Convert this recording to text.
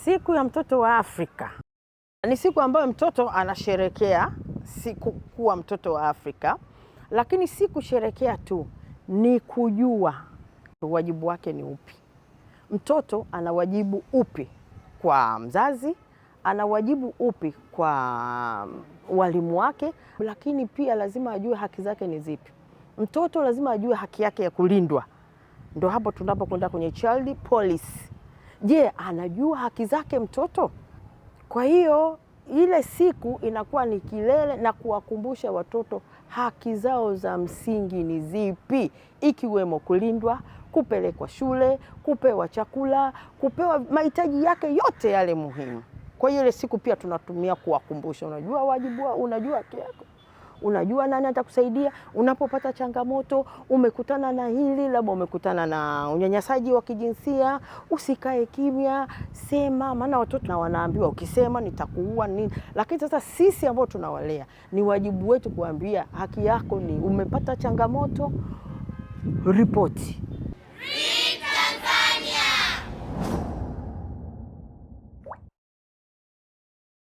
Siku ya mtoto wa Afrika ni siku ambayo mtoto anasherekea siku kuwa mtoto wa Afrika, lakini si kusherekea tu, ni kujua wajibu wake ni upi. Mtoto ana wajibu upi kwa mzazi, ana wajibu upi kwa walimu wake, lakini pia lazima ajue haki zake ni zipi. Mtoto lazima ajue haki yake ya kulindwa. Ndo hapo tunapokwenda kwenye child policy. Je, anajua haki zake mtoto? Kwa hiyo ile siku inakuwa ni kilele na kuwakumbusha watoto haki zao za msingi ni zipi, ikiwemo kulindwa, kupelekwa shule, kupewa chakula, kupewa mahitaji yake yote yale muhimu. Kwa hiyo ile siku pia tunatumia kuwakumbusha, unajua wajibu wao, unajua haki yako, unajua nani atakusaidia unapopata changamoto, umekutana na hili, labda umekutana na unyanyasaji wa kijinsia, usikae kimya, sema. Maana watoto na wanaambiwa ukisema nitakuua nini, lakini sasa sisi ambao tunawalea ni wajibu wetu kuambia haki yako ni, umepata changamoto, ripoti.